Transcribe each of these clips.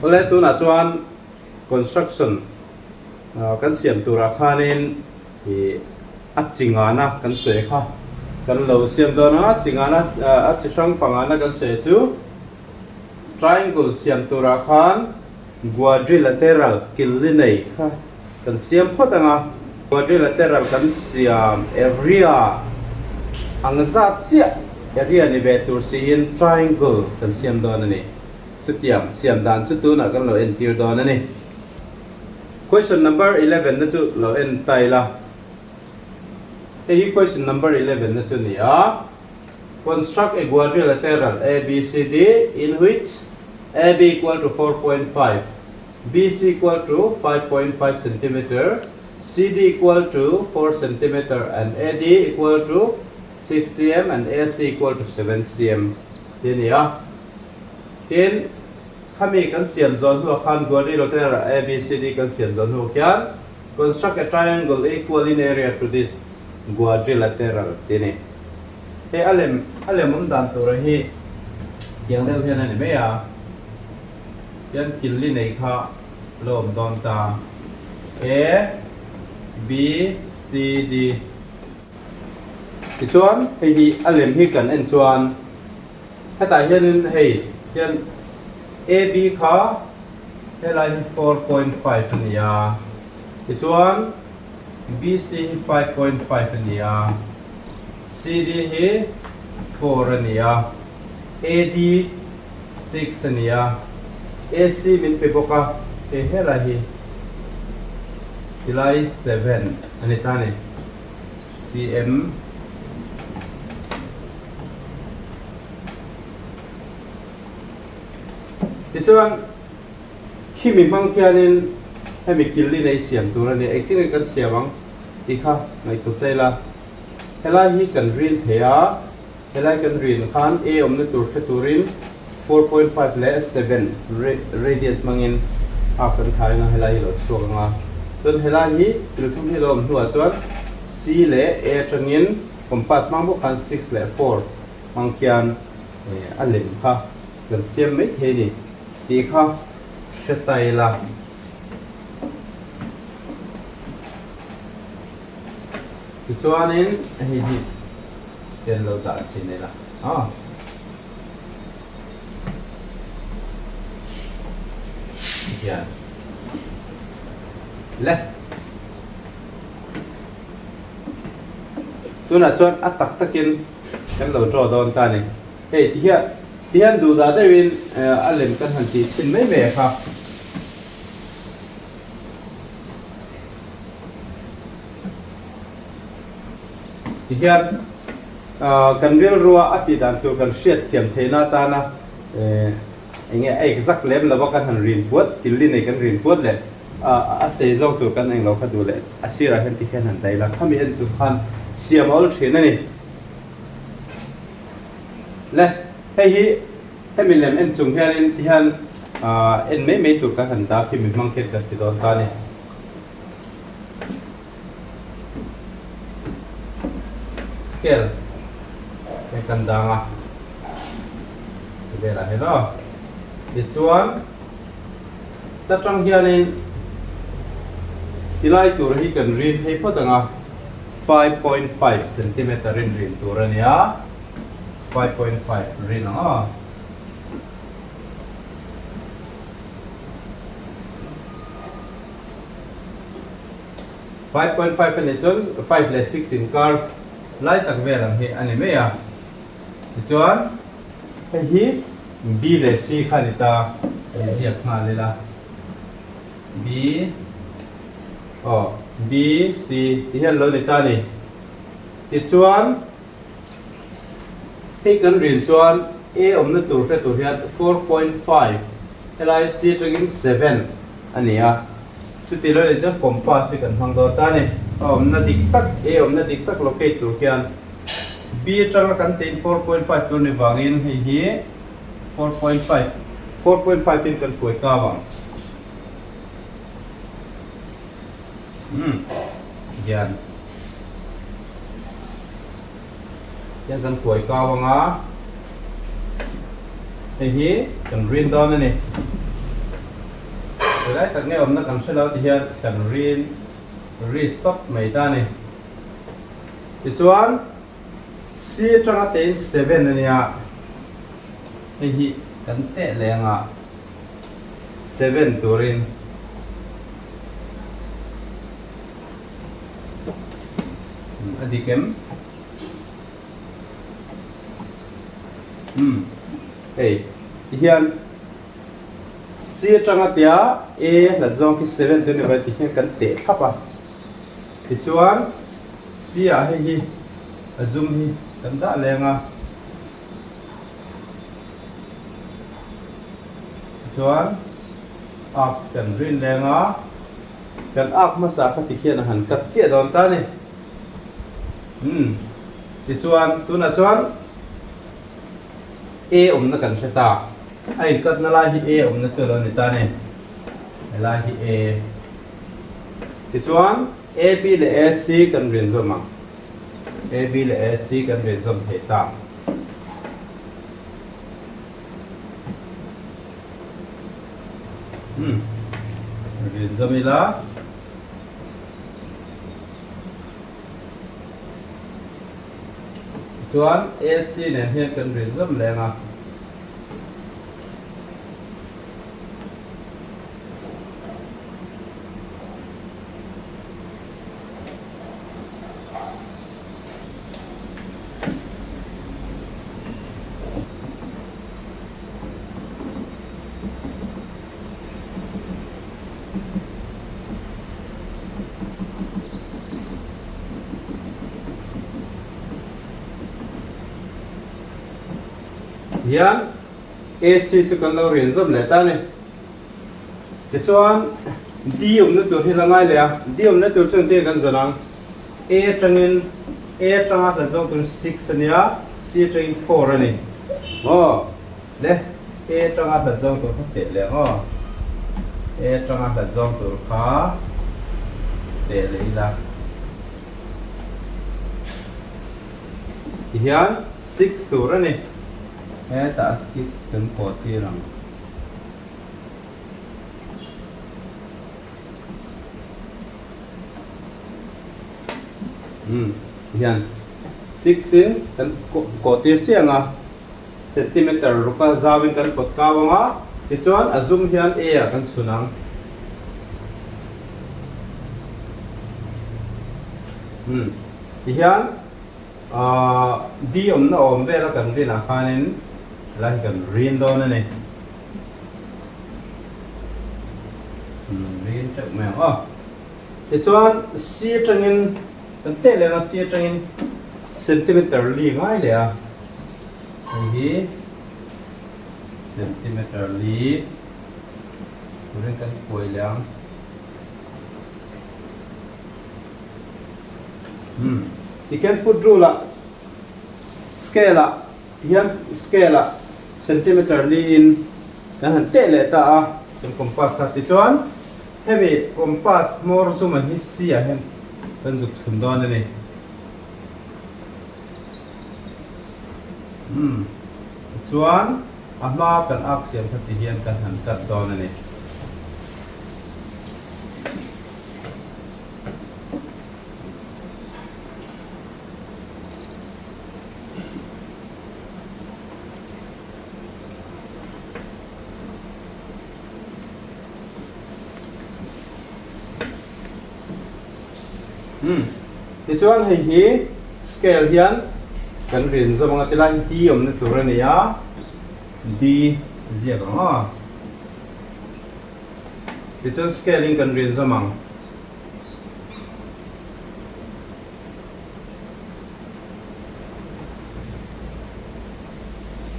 Awle tunah chuan construction kan siam turah khanin ih a chi ngana kan sawi kha kan lo siam dawn a, chi ngana a chi hrang pangana kan sawi chu triangle siam turah khan quadrilateral killi nei kha kan siam phawt ang a, quadrilateral kan siam area ang zat chiah area ni ve tur siin triangle kan siam dawn a ni. Chutiang siam dan chu tunah kan lo entir dawn a ni. Question number 11 na chu lo en ta ila. Hei hi question number 11 na chu ni a, Construct a quadrilateral ABCD in which AB equal to 4.5, BC equal to 5.5 centimeter, CD equal to 4 centimeter and AD equal to 6 cm and AC equal to 7 cm tih a ni a. Tin, khami kan siam zawh hnuah khan quadrilateral ABCD kan siam zawh hnu khian construct a triangle equal in area to this quadrilateral tih a ni. Hei a lem a lem awm dan tura hi tiang deuh hian a ni mai a, tian killi nei kha lo awm dawn ta A B C D. Tichuan hei hi a lem hi kan en chuan Hetah hianin hei hian AB kha helai hi 4.5 a ni a, tichuan BC hi 5.5 a ni a, CD hi 4 a ni a, AD 6 a ni a, AC min pe bawk a, hei helai hi tilai 7 a ni ta a ni. CM. Tichuan, khimi hmang khianin hemi killi nei siam tur a ni. Engtin nge kan siam ang tih kha ngaihtuah ta ila. Helai hi kan rin thei a, helai kan rin khan A awmna tur hre turin 4.5 leh 7 radius hmangin a kan thai anga helai hi lo chhuak ang a. Chuan helai hi thil thum hi lo awm hnuah chuan C leh A atangin compass hmang bawk khan 6 leh 4 hmang khian a lem kha kan siam mai thei a ni tih kha hre ta ila. Tichuanin hei hi ken lo dah chhin ila aw. Hian le. Tunah chuan a tak takin kan lo draw dawn ta a ni. Hei ti hian ti hian duh dah deuhin a lem kan han tih chhin mai mai a kha. Tihian kan rilrua a tih dan tur kan hriat thiam theihna atana eng nge a exact lem lova kan han rin puat, tilli nei kan rin puat leh a sei zawk tur kan englo kha duh leh a sirah hian tikhian han daih la, khami en chu khan siam a awl thin a ni. Le, hei hi hemi lem en chung hianin tihian en mai mai tur kan han dah khi mi hmang khian kan ti dawn ta a ni. Scale hei kan dang a, ti velah hian aw. Tichuan ta tang hianin tilai tur hi kan rin phei phawt ang a, 5.5 centimeter in rin tur a nia, 5.5 rin ang aw. 5.5 a nih chuan 5 leh 6 inkar lai tak vel ang hi a ni mai a. Tichuan hei hi B leh C kha a ni ta, hei ziak nghal ila. B aw B C ti hian lo ni ta a ni. Tichuan hei kan rin chuan A awmna tur hre tur hian 4.5 helai C atangin 7 a ni a. Chuti lo leh chuan compass hi kan hmang dawn ta a ni. A awmna dik tak, A awmna dik tak locate tur khian B atanga kan tein 4.5 tur ni vangin hei hi 4.5, 4.5 in kan hruai kau ang. Umm hian hian kan hruai kau ang a, hei hi kan rin dawn a ni. Khawi lai tak nge awmna kan hre lo ti hian kan rin ri stop mai ta a ni. Tichuan C atanga tein 7 a nia, hei hi kan teh leh anga 7 turin a dik em? Umm hei tihian C atanga tia A hlat zawng khi 7 te ni mai tihian kan teh thlap a. Tichuan C ah hei hi a zum hi kan dah leng a. Tichuan arc kan rin leng a. Kan arc hmasa kha tikhian a han cut chiah dawn ta a ni. Umm tichuan tunah chuan A awmna kan hre ta. A inkatna lai hi A awmna chu a lo ni ta a ni. Helai hi A. Tichuan AB leh AC kan rinzawm ang. AB leh AC kan rinzawm thei ta. Umm rinzawm ila. Tichuan AC nen hian kan rinzawm leng a. Hian AC chu kan lo rian zawm leh ta a ni. Tichuan D awmna tur hi la ngai leh a, D awmna tur chuan engtin nge kan zawn ang? A atangin A atanga kan zawng tur 6 a nia, C atangin 4 a ni. Aw le, A atanga hlat zawng tur kha teh leh ang aw. A atanga hlat zawng tur kha teh leh ila. Tihian 6 tur a ni. Hetah 6 kan pawh tir ang. Umm hian 6 in kan kawh tir chiah ang a, centimeter ruka zau in kan pawt kau ang a, tichuan a zum hian A ah kan chhun ang. Umm tihian ahh D awmna awm vel a kan rinah khanin helai hi kan rin dawn a ni. Rin teuh mai ang aw. Tichuan C atangin kan teh leh ang a, C atangin centimeter li ngai leh a, hei hi centimeter li turin kan kuai leh ang. Umm tikhian foot rule ah scale ah Tihian scale ah centimeter li in kan han teh leh ta a, kan compass kha. Tichuan hemi compass hmawr zum ang hi C ah hian kan zuk chhun dawn a ni. Umm tichuan a hma kan arc siam kha tihian kan han cut dawn a ni. Umm tichuan hei hi scale hian kan rin zawm anga tilai hi D awmna tur a ni a, D ziak ang aw. Tichuan scale in kan rin zawm ang.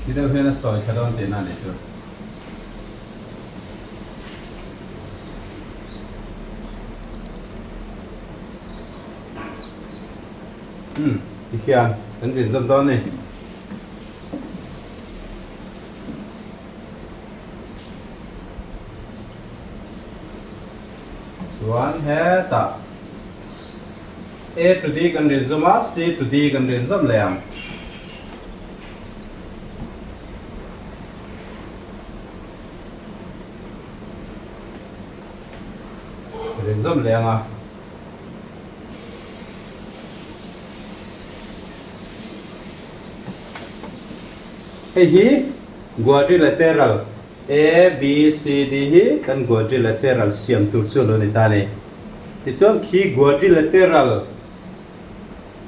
Ti deuh hian a sawi tha dawn tihna a nih chu. Umm tikhian kan rin zawm dawn a ni. Chuan hetah. A to D kan rin zawm a, C to D kan rin zawm leh ang. rin zawm leh ang a. Hei hi quadrilateral ABCD hi kan quadrilateral siam tur chu a lo ni ta a ni. Tichuan khi quadrilateral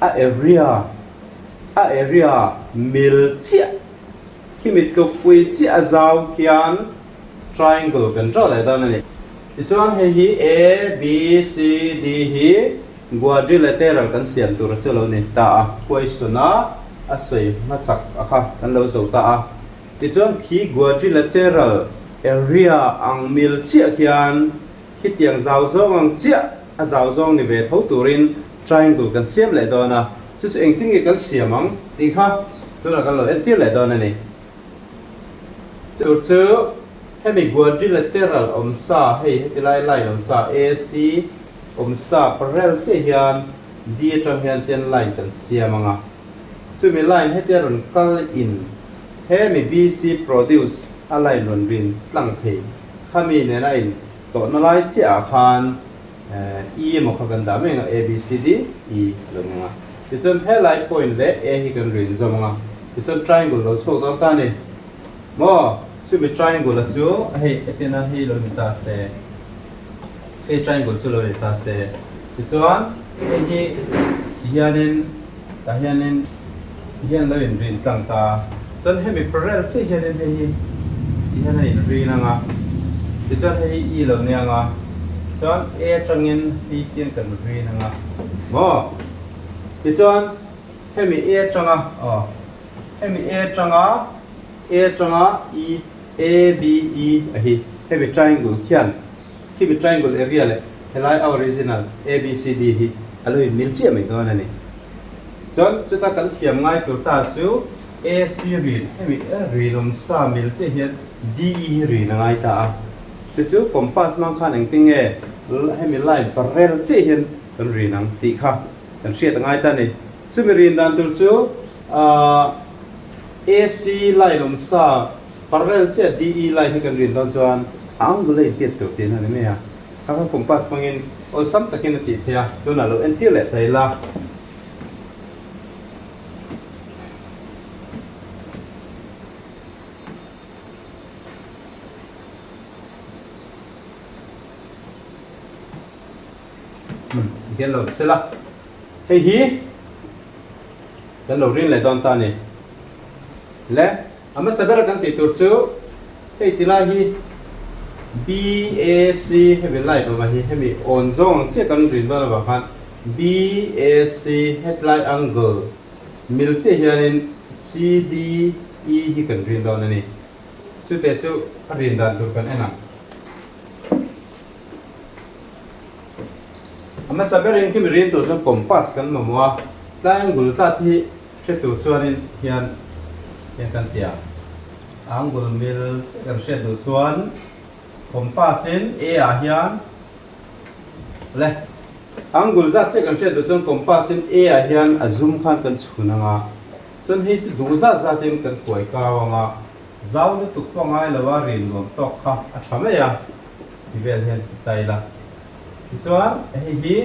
a area a area mil chiah khi mi tlukpui chiah a zau khian triangle kan ṭauh leh dawn a ni. Tichuan hei hi A, B, C, D hi quadrilateral kan siam tur chu a lo ni ta a, question a a sawi hmasak a kha kan lo zo ta a. Tichuan khi quadrilateral area ang mil chiah khian khitiang zau zawng ang chiah a zau zawng ni ve tho turin triangle kan siam leh dawn a, chu chu engtin nge kan siam ang tih kha tunah kan lo entir leh dawn a ni. Chu chu hemi quadrilateral awm sa hei heti lai line awm sa AC awm sa parallel chiah hian D atang hian ten line kan siam ang a. Chumi line hetia rawn kal in hemi BC produce a line rawn rin tlang thei khami nena in tawhna lai chiah ah khan E emaw kha kan dah mai ang a, A, B, C, D, E a lo ni ang a. Tichuan helai point leh A hi kan rin zawm ang a, tichuan triangle lo chhuak dawn ta a ni. Maw? Chumi triangle a chu hei etina hi lo ni ta se, hei triangle chu lo ni ta se, tichuan hei hi hianin tah hianin hian lo inrin tlang ta a, chuan hemi parallel chiah hianin hei hi tihian a inrin ang a, tichuan hei hi E lo ni ang a, chuan A atangin hei tiang kan rin ang a, maw? Tichuan hemi A atanga aw hemi A atanga A atanga E A B E a hi hemi triangle khian khimi triangle area leh helai a original A B C D hi a lo inmil chiah mai dawn a ni. Chuan chuta kan thiam ngai tur ta chu A C rin hemi rinawm sa mil chiah hian D E hi rin a ngai ta a. Chu chu compass hmang khan engtin nge hemi line parallel chiah hian kan rin ang tih kha kan hriat a ngai ta a ni. Chumi rin dan tur chu ahh AC line awm sa parallel chiah DE line hi kan rin dawn chuan a angle a intiat tur tihna a ni mai a. Kha kha compass hmangin awlsam takin a tih theih a, tunah lo entir leh ta ila. Tikhian lo sela hei hi kan lo rin leh dawn ta a ni. Le a hmasa ber kan tih tur chu hei ti lai hi BAC hemi light awm ah hi hemi awn zawng ang chiah kan rin dawn avang khan BAC hetlai angle mil chiah hianin CDE hi kan rin dawn a ni. Chute chu a rin dan tur kan en ang. A hmasa berin khi mi rin tur chuan compass kan mamawh a, triangle zat hi hre tur chuanin hian hian kan ti ang. Angle mil chiah kan hriat duh chuan compass in A ah hian le angle zat chiah kan hriat duh chuan compass in A ah hian a zum khan kan chhun ang a, chuan hei chu duh zat zatin kan kuai kau ang a, zau lutuk pawh ngai lo a rin nuam tawk kha a tha mai a. Ti vel hian ti ta ila. Tichuan hei hi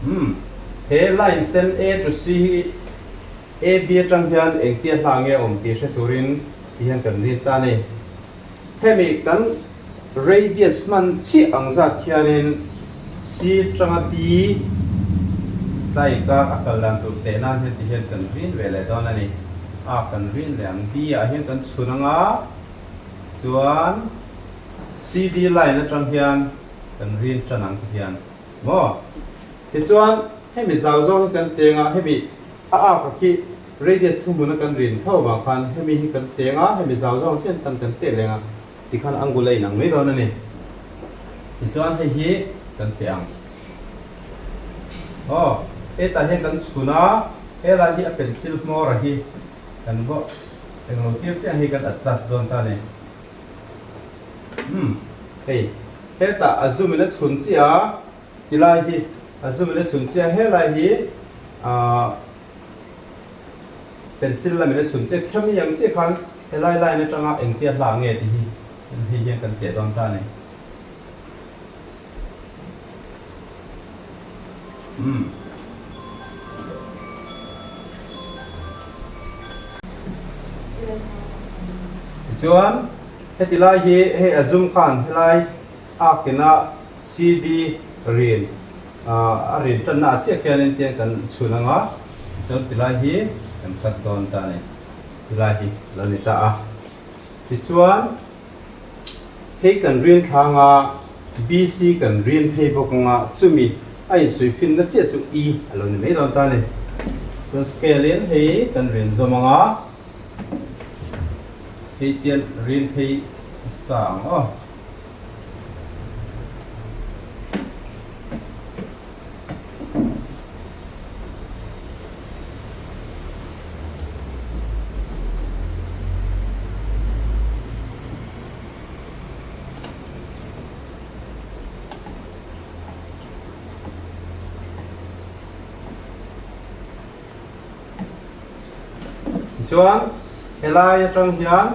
umm he line sen A to C hi A B atang hian engtia hla nge awm tih hre turin ti hian kan rin ta a ni. Hemi kan radius hman chiah ang zat khianin C atanga B tlai inkar a kal dan tur teh nan hian ti hian kan rin ve leh dawn a ni. A kan rin leh ang. B ah hian kan chhun ang a, chuan CD line atang hian kan rin tan ang ti hian maw? Tichuan hemi zau zawng hi kan teng a, hemi a arc a khi radius thuhmun a kan rin tho avang khan hemi hi kan teng a, hemi zau zawng chian tan kan teh leng a, tikhan angle a inang mai dawn a ni. Tichuan hei hi kan teh ang. Aw, hetah hian kan chhun a, helai hi a pencil hmawr a hi kan vaw englo tir chiah hi kan adjust dawn ta a ni. Umm, hei hetah a zoom in a chhun chiah a, tilai hi a zoom in a chhun chiah a, helai hi ahh pencil lamin a chhun chiah, khami ang chiah khan helai line atanga engtia hla nge tih hi. Hei hian kan teh dawn ta a ni. Umm. Tichuan heti lai hi hei a zum khan helai ak ina CD rin a rin tanna ah chiah khianin tiang kan chhun anga tichuan tilai hi kan cut dawn ta a ni. Tilai hi lo ni ta a. Tichuan hei kan rin thlang a BC kan rin phei bawk anga chumi a insuih finna chiah chu E a lo ni mai dawn ta a ni. Chuan scale in hei kan rin zawm anga hei tian rin phei a sa ang aw. Tichuan helai atang hian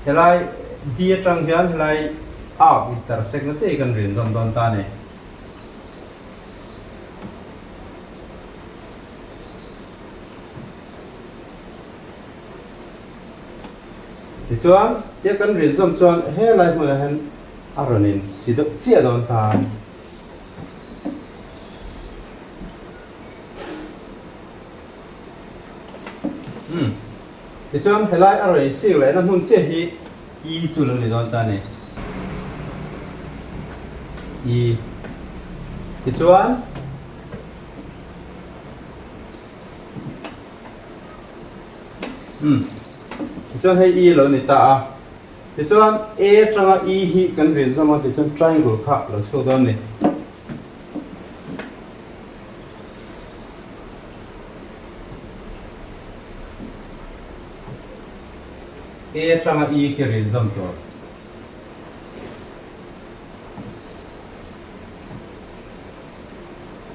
helai D atang hian helai arc intersect na chiah hi kan rin zawm dawn ta a ni. Tichuan, tia kan rin zawm chuan helai hmunah hian a rawn in si deuh chiah dawn ta. Umm. Tichuan, helai a rawn in sik lehna hmun chiah hi E chu lo ni dawn ta a ni. E. Tichuan. Umm. Tichuan hei E lo ni ta a. Tichuan A atanga E hi kan rin zawm a, tichuan triangle kha lo chhuak dawn a ni. A atanga E khi rin zawm tur.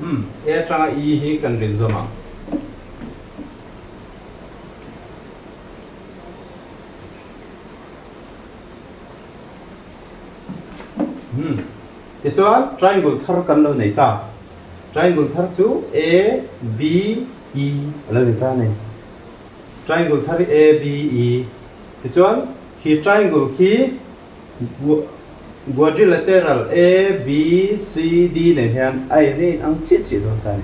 Umm, A atanga E hi kan rin zawm ang. Umm, tichuan triangle thar kan lo nei ta. Triangle thar chu A, B, E a lo ni ta a ni. Triangle thar hi A, B, E. Tichuan khi triangle khi Quadrilateral A, B, C, D nen hian a in a in ang chiah chiah dawn ta a ni.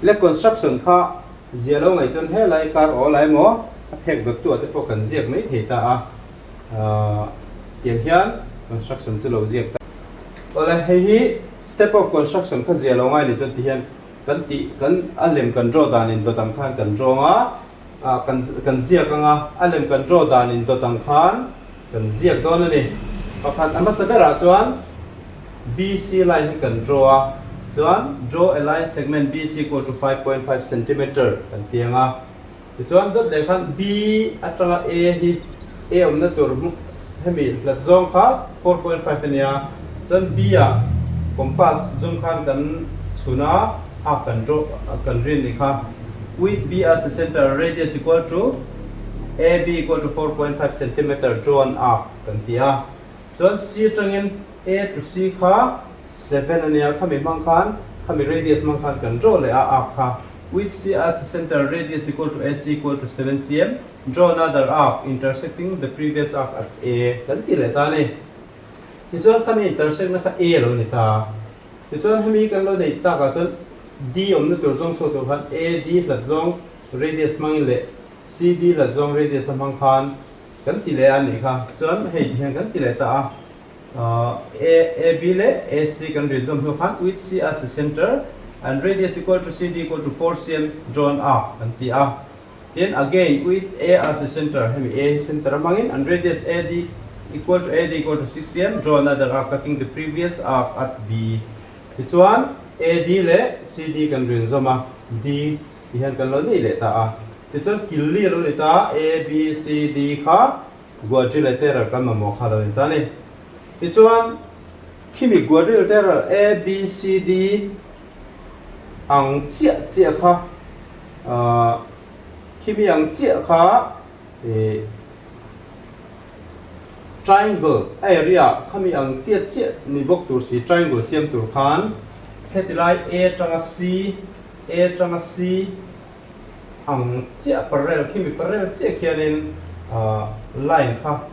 Le construction kha zia lo ngaih chuan helai kar awl ah emaw a phek dawt tu ah te pawh kan ziak mai thei ta a, tiang hian construction chu lo ziak ta. Awle hei hi step of construction kha zia lo ngai ni chuan ti hian kan tih kan a lem kan draw dan in dawt ang khan kan draw a. Ah kan kan ziak ang a, a lem kan draw dan in dawt ang khan kan ziak dawn a ni. Pakhat a hmasa berah chuan BC line hi kan draw a, chuan draw a line segment BC equal to 5.5 centimeter kan ti ang a. Tichuan dawt leh khan B atanga A hi A awmna tur hemi hlat zawng kha 4.5 a nia, chuan B ah compass zum khan kan chhun a, a kan draw kan rin ni kha. With B as a center, radius equal to AB equal to 4.5 centimeter drawn arc kan ti a. Chuan C atangin A to C kha 7 a nia, khami hmang khan, khami radius hmang khan kan draw leh a arc kha. With C as a center, radius equal to AC equal to 7 cm, draw another arc intersecting the previous arc at A kan ti leh ta a ni. Tichuan khami intersect na kha A a lo ni ta. Tichuan hemi kan lo neih takah chuan D awmna tur zawng chhuak tur khan A D hlat zawng radius hmangin leh C D hlat zawng radius a hmang khan kan ti leh a nih kha. Chuan hei ti hian kan ti leh ta a, A A B leh A C kan rin zawm hnu khan with C as a center and radius equal to C D equal to 4 cm drawn arc kan ti a. Tin again with A as a center hemi A hi center a hmangin and radius A D equal to A D equal to 6 cm draw another arc cutting the previous arc at D. Tichuan A D leh C D kan rin zawm a, D ti hian kan lo nei leh ta a. Tichuan kil li a lo ni ta a, A B C D kha quadrilateral kan mamawh kha a lo ni ta a ni. Tichuan khimi quadrilateral A B C D ang chiah chiah kha ahh khimi ang chiah kha ih. Triangle a area khami ang tiat chiah ni bawk tur si triangle siam tur khan heti lai A atanga C, A atanga C ang chiah parallel khimi parallel chiah khianin line kha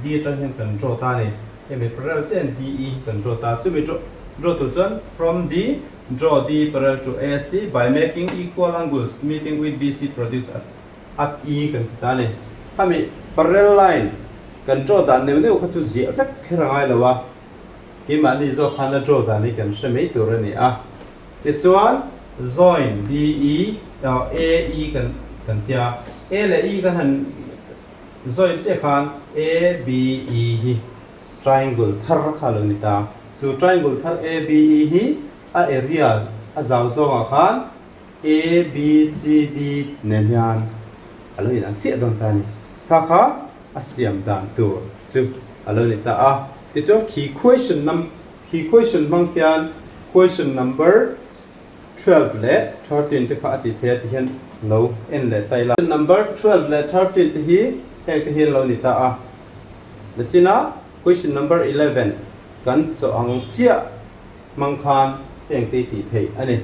D atang hian kan draw ta a ni. Hemi parallel chiah hian DE hi kan draw ta a, chumi draw draw tur chuan from D draw D parallel to AC by making equal angles meeting with BC produce at at E kan ti ta a ni. Khami parallel line kan draw dan neuh neuh kha chu ziah vek kher a ngai lo a, keimahni zawk khan a draw dan hi kan hre mai tur a ni a. Tichuan join DE AE kan kan tia A leh E kan han Zawi chiah khan A, B, E hi triangle thar kha a lo ni ta. Chu triangle thar A, B, E hi a area a zau zawngah khan A, B, C, D nen hian a lo inang chiah dawn ta a ni. Kha kha a siam dan tur chu a lo ni ta a. Tichuan khi question num khi question hmang khian question number 12 leh 13 te kha a ti thei a ti hian lo en leh ta ila. Number 12 leh 13 te hi heng te hian lo ni ta a. Nachina question number 11 kan chaw ang chiah hmang khan heng te hi tih theih a ni.